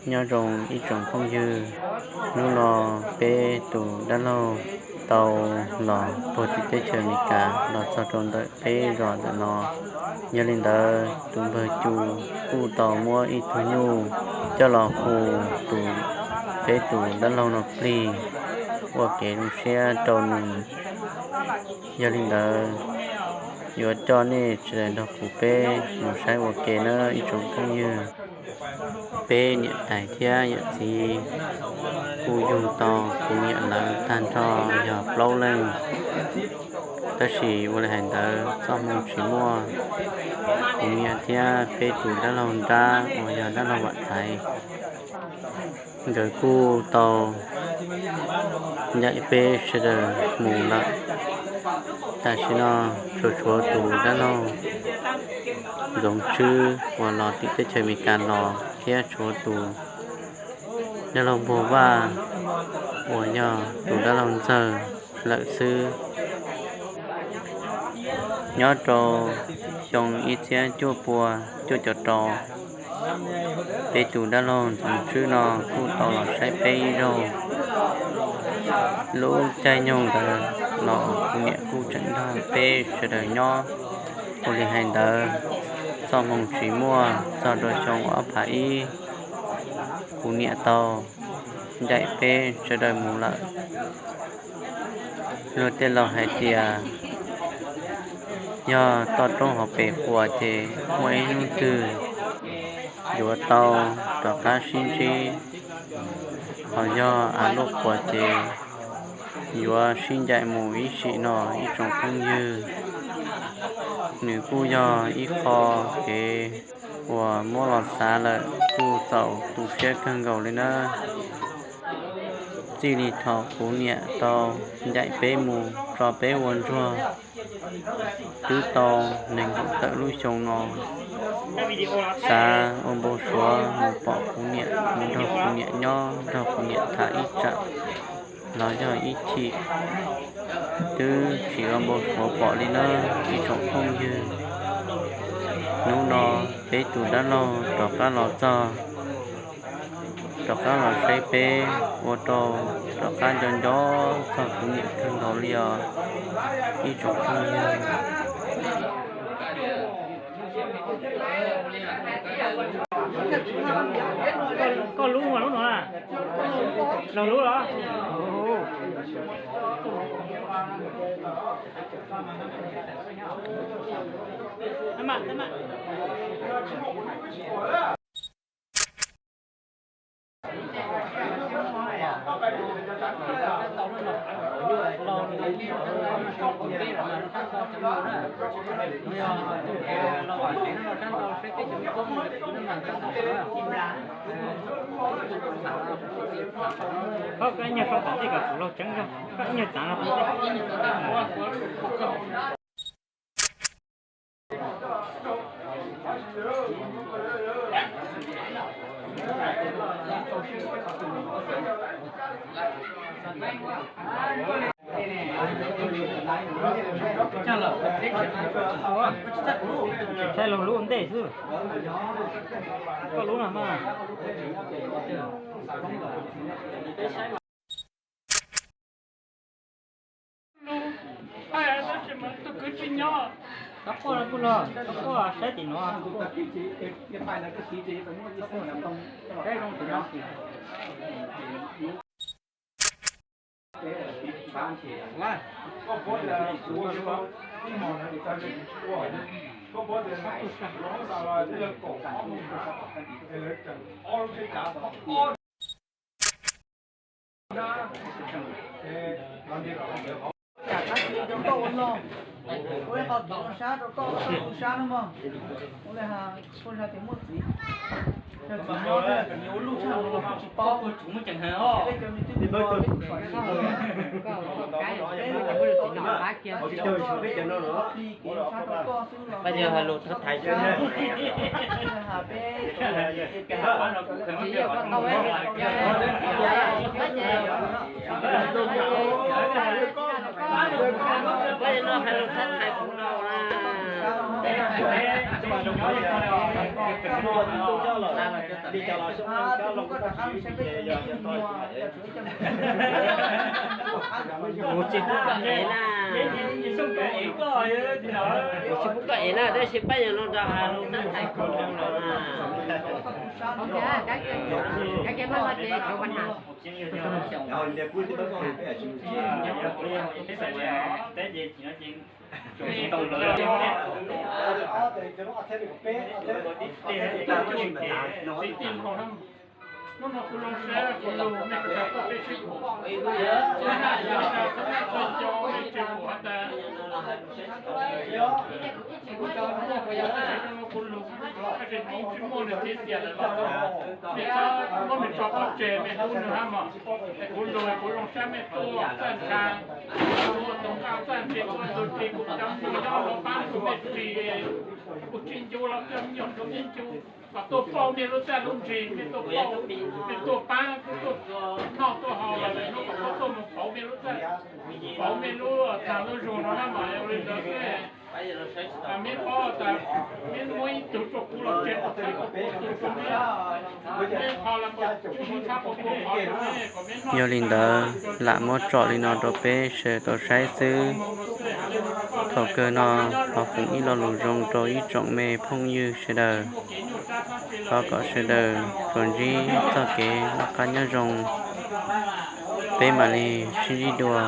Nyob zoo ib tsoom phooj ywg, hnub no peb tus dab laug tau los puag tim teb chaws Amelikas los txog rau ntawm peb zos ntawm no. Yog li ntawd tus npawg Cu kuj tau muab ib tug nyuj coj los hu tus, peb tus dab laug no plig ua kev zoo siab rau nws. Yog li ntawd yuav coj nej sawv daws nrog kuv peb mus saib ua ke nawb ib tsoom phooj ywg. Peb niam tais thiab yawm txiv kuj yug tau kuv niam lawv tag nrho yog plaub leej, tab sis ua li hais ntawd txoj hmoo tsis muaj. Kuv niam thiab peb tus dab laug nrab uas yog dab laug Vam Thaiv, nkawd kuj tau ncaim peb sawv daws mus lawm. Tam sim no tshuav tshuav tus dab laug Ntxoov Tswb uas los tim teb chaws Amelikas los thiab tshuav tus dab laug Npuag Vaj uas yog tus dab laug ntxawg lawm xwb. Nyob rau xyoo ib txhiab cuaj pua cuaj caum rau, peb tus dab laug Ntxoov Tswb no kuj tau los saib peb ib zaug. Lub caij nyoog ntawd los kuv niam kuj tseem nrog peb sawv daws nyob. Ua li hais ntawd, txoj hmoo tsis muaj txog rau xyoo ob phav ib, kuv niam tau ncaim peb sawv daws mus lawm. Luag tej laus hais tias yog toj roob hauv pes quas ces muaj ib hnub twg yuav tau rov qab sib ntsib, ho yog av luaj quas ces yuav sib ncaim mus ib sim no ib tsoom phooj ywg. Nws kuj yog ib qho kev uas muab los xav lawm kuj txaus tu siab kawg nkaus li na. Txij li thaum kuv niam tau ncaim peb mus tso peb ua ntsuag twb tau nees nkaum tawm lub xyoo no, xav ua npau suav mus pom kuv niam, mus nrog kuv niam nyob, nrog kuv niam tham ib tsam los yog ib chim, twb tsis ua npau suav pom li na ib tsoom phooj ywg. Hnub no peb tus dab laug rov qab los txog, rov qab los saib peb, ua rau rov qab nco nco txog kuv niam kawg nkaus li os ib tsoom phooj ywg. Koj lub mas lub no na? Laug lub los? Koj ib nyuag rau tom ntej kom kuv laug tseeb zog, koj ib nyuag txav no. Thaij laug lub ua ntej xwb. Koj lub no mas. Tus kwv tsis nyob. Koj quaj los kuj los, koj quaj saib tim no. Ua li hais tias muaj txiv, yog txiv nyob, ua lub tshaj no los kuj tsis paub. Peb cov me tub me nyuam peb kuj kom sab, peb ua plig kev sab rau koj xwb los hais lus thab thaiv, hais peb no hais lus thab thaiv kuv no na. Kuv tsis pub koj ev na, kuv tsis pub koj ev na, tab sis pab yog no rau ha lus na, hais kuv no los na. Hnub no kuv zoo siab kuv lug mej kov tau peb sib pum, txhua naj txhua naj txhua nco mej tsis pum has tas kuv lug, tab sis kuv tsis muaj nws txiav txiam lawm los mej txhob muab nws tso pov tseg, mej hlub nws hab mog. Es kuv lug kuv zoo siab mej tuaj txhaj ntsha, tuaj tus nqaj txhaj ntsha, tuaj tus ris kuv cov nyuag nyob los paab kuv mej ris, kuv tsis ncu los cov nyuag ncu ib ncu, kom tuaj pauj mej lub txaj lub ntsis, mej tuaj pauj, mej tuaj paab, kuv tuaj noj tuaj haus los lwm hnub kom tuaj mus pauv mej lub txaj, pauv mej lub txaj lub zug no na mas ua li ntawd xwb. Meb paub tas meb muab ib tug rua kuv los tseg kuv txhawb kuv tus rua meb, meb qhov los kuv tsis txhawb kuv qhov rua meb kom meb noj. Yog li ntawd lam muab tsom li no rau peb sawv daws tau saib xwb. Thaum kawg no thov foom ib lo lus zoo rau ib tsoom mej phooj ywg sawv daws, thov kom sawv daws tsuas ntsib txoj kev noj qab nyob zoo, peb mam li sib ntsib dua.